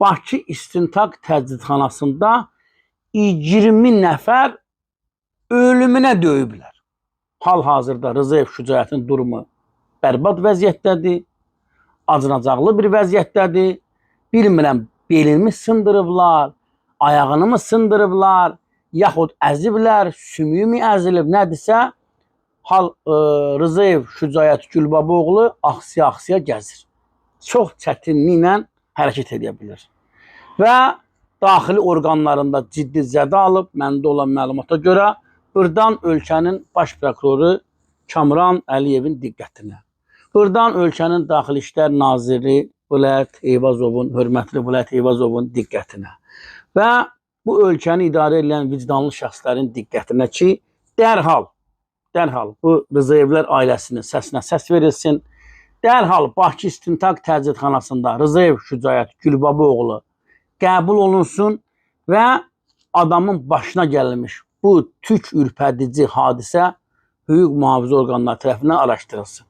Bakı İstintaq Təcridxanasında 20 nəfər ölümünə döyüblər. Hal-hazırda Rzayev Şücaətin durumu bərbad vəziyyətdədir. Acınacaqlı bir vəziyyətdədir. Bilmirəm, belini sındırıblar, ayağını mı sındırıblar, yaxud əziblər, sümüyü mü əzilib, nədirsə, hal Rzayev Şücaət Gülbabaoğlu axsıya-axsıya gəzir. Çox çətinliklə hərəkət edə bilir. Və daxili orqanlarında ciddi zədə alıb, məndə olan məlumata görə, buradan ölkənin baş prokuroru Kamran Əliyevin diqqətinə. Buradan ölkənin Daxili İşlər Naziri Vilayət Eyvazovun, hörmətli Vilayət Eyvazovun diqqətinə. Və bu ölkəni idarə edən vicdanlı şəxslərin diqqətinə ki, dərhal bu Rızayevlər ailəsinin səsinə səs verilsin. Dərhal Bakı İstintaq Təcridxanasında Rzayev Şücaət Gülbabaoğlu qəbul olunsun və adamın başına gəlmiş bu tük ürpədici hadisə hüquq mühafizə orqanları tərəfindən araşdırılsın.